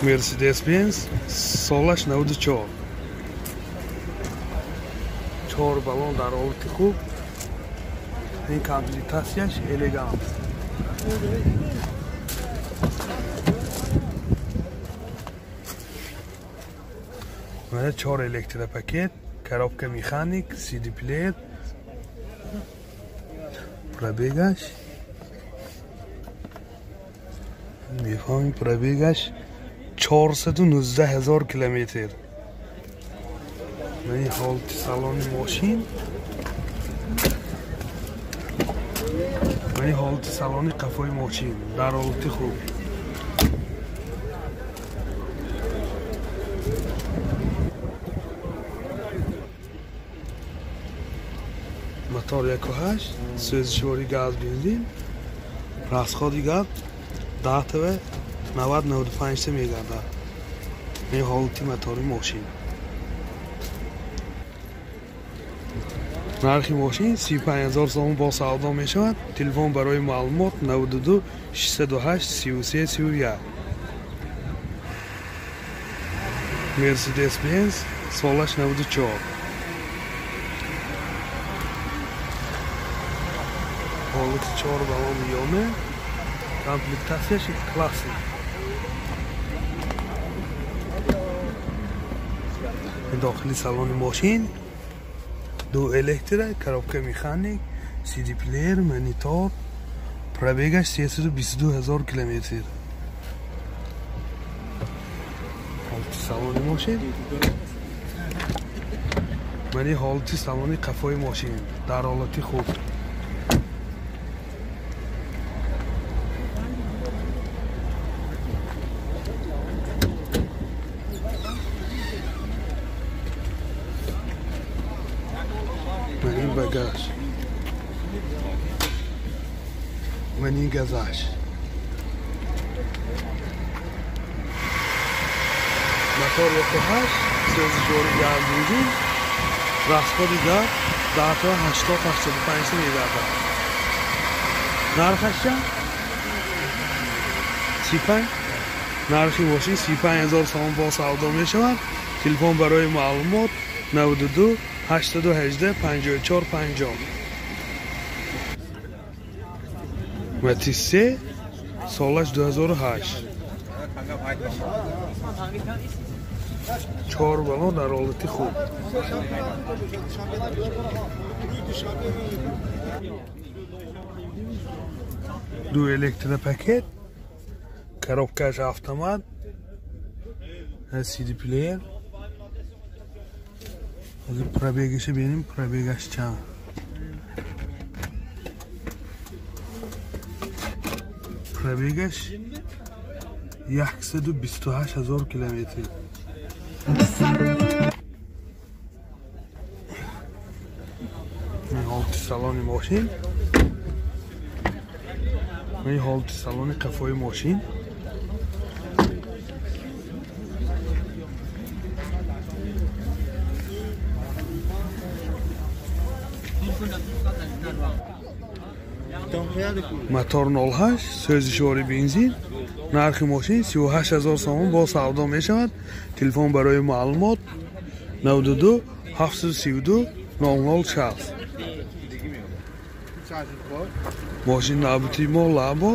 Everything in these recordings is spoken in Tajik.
Mercedes-Benz солаш 94. 4 баллон дар ҳолати хуб. Ин комплектатсияш элегант. Mana 4 электропакет, коробка механик, CD плеер. Пробегаш мефаҳмем, пробегаш 419 ҳазор километр. Мани ҳолати салони мошин, мани ҳолати салони қафои мошин дар ҳолати хуб. Мотор 1.8, сӯзишвори газ, бензин, расходи газ 10 90-95 мегардад. Ин ҳолати мотори мошин. Нархи мошин 35 ҳазор сомон бо савдо мешавад. Телефон барои маълумот 92 608 33 31. Mercedes-Benz солаш 94. Ҳолати 4 баллон ёме, комплектатсияш классик. Дохили салони мошин ду электро, коробка механик, CD плеер, монитор, пробегаш 322 ҳазор километр. Ҳолати салони мошин, мани ҳолати салони қафои мошин дар ҳолати хуб. Мани багаж, мани газаш. Мотор 1.8, сӯзишвори газ, бензин, расходи газ 10 80-85 мегардад. Нархаш чанд? 35. Нархи мошин 35 ҳазор сомон бо савдо мешавад. Телефон барои маълумот 92 818 54 50. Matiz 3 солаш 2008. 4 баллон дар ҳолати хуб. Ду электропакет, коробкаш автомат, CD плеер. Ҳозир пробегаша бинем, пробегаш чанд. Пробегаш 128 ҳазор километр. Ҳолати салони мошин, ин ҳолати салони қафои мошин. Мотор 0.8, сӯзишвори бензин. Нархи мошин 38 ҳазор сомон бо савдо мешавад. Телефон барои маълумот 92 732 0060. Мошин навбати мо Лабо,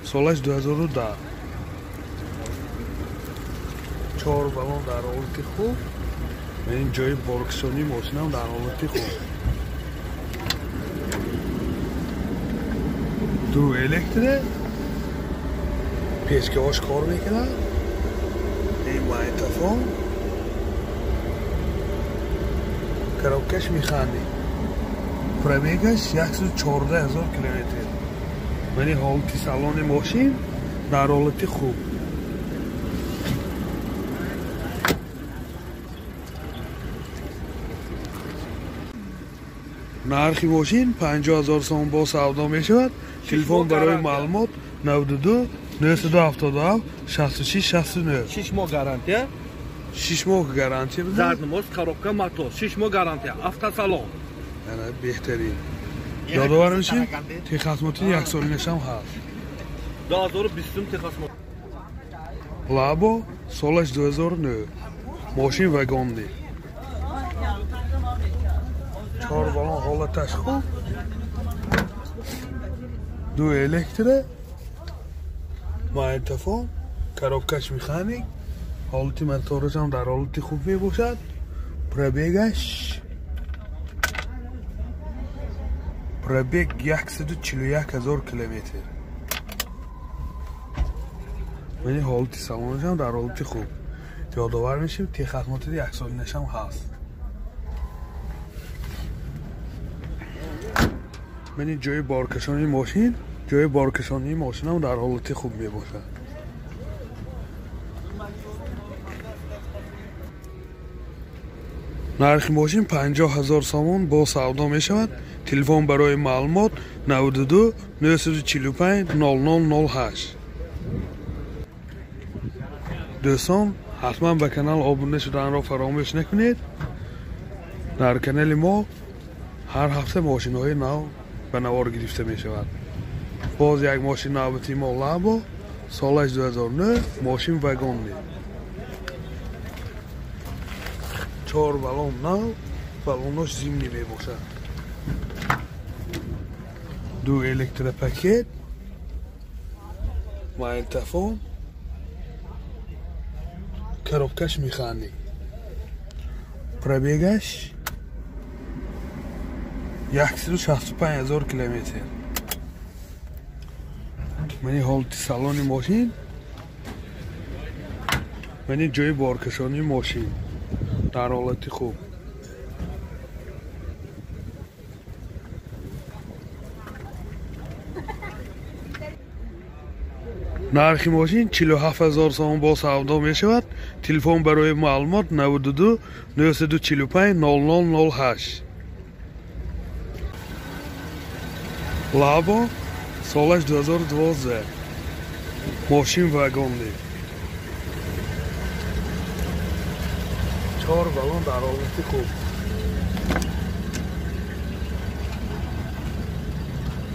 солаш 2010. 4 баллон дар ҳолати хуб. Ин ҷои боркшонии мошинам дар ҳолати хуб. Ду электро, печкаҳош кор мекунад. Ин магнитофон, коробкаш механик. Пробегаш 114 ҳазор километр. Мани ҳолати салони мошин дар ҳолати хуб. Нархи мошин 50 ҳазор сомон бо савдо мешавад. Телефон барои маълумот 92 977 66 69. 6 моҳ гарантия. 6 моҳ гарантия. Зарнамоз, коробка, мотор. 6 моҳ гарантия. Автосалон. Яна беҳтарин. Ёдовар мешем, техосмотри яксолинашам ҳаст. 2020 техосмотр. Лабо, солаш 2009. Мошин вагонный. Чор балон ҳолаташ хуб. Ду электро, магнитофон, коробкаш механик, ҳолати мотораш ҳам дар ҳолати хуб мебошад. Пробегаш пробег 141 ҳазор километр. Мани ҳолати салонаш ҳам дар ҳолати хуб. Ёдовар мешем, техосмотри яксолинаш ҳам ҳаст. Мани ҷои боркашонии мошин, ҷои боркашонии мошин ҳам дар ҳолати хуб мебошад. Нархи мошин 50 ҳазор сомон бо савдо мешавад. Телефон барои маълумот 92 945 0008. Дӯстон, ҳатман ба канал обуна шуданро фаромӯш накунед. Дар канали мо ҳар ҳафта мошинҳои нав ба навор гирифта мешавад. Боз як мошин навбати мо Лабо, солаш 2009, мошин вагонный. Чор балон нав, балонош зимний мебошад. Ду электропакет, магнитофон, коробкаш механик. Пробегаш 165 ҳазор километр. Мани ҳолати салони мошин, мани ҷои боркашонии мошин дар ҳолати хуб. Нархи мошин 47 ҳазор сомон бо савдо мешавад. Телефон барои маълумот 92 945 0008. Лабо, солаш 2012, мошин вагонный. Чор балон дар ҳолати хуб.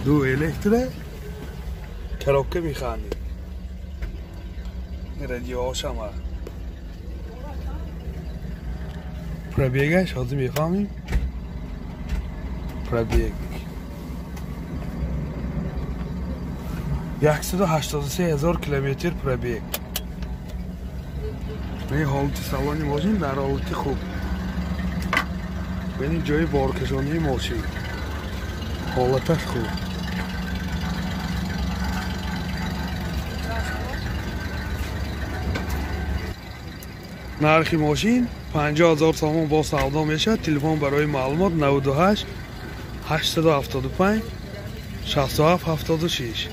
Ду электро, коробка механик. Радиош ҳам ҳаст. Пробегаш ҳозир мефаҳмем. Пробег 183 ҳазор километр пробег. Мани ҳолати салони мошин дар ҳолати хуб. Мани ҷои боркашонии мошин ҳолаташ хуб. Нархи мошин 50 ҳазор сомон бо савдо мешавад. Телефон барои маълумот 98 875 67 76.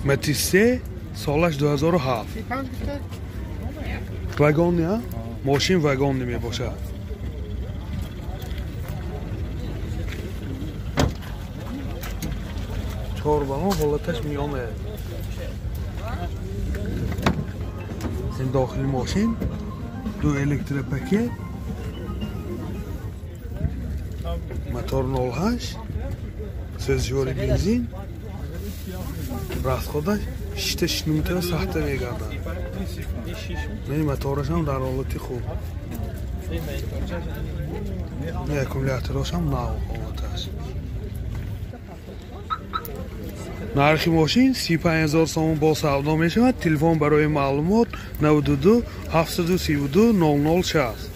Матиз 3, солаш 2007. Вагонный, мошин вагонный мебошад. Чор балон ҳолаташ миёна. Ин дохили мошин, ду электропакет, мотор 08, сӯзишвори бензин, расходаш 6 литра сахта мегардад. Мани мотораш ҳам дар ҳолати хуб. Аккумулятораш ҳам нав ҳолаташ. Нархи мошин 35 ҳазор сомон бо савдо мешавад. Телефон барои маълумот 92 732 0060.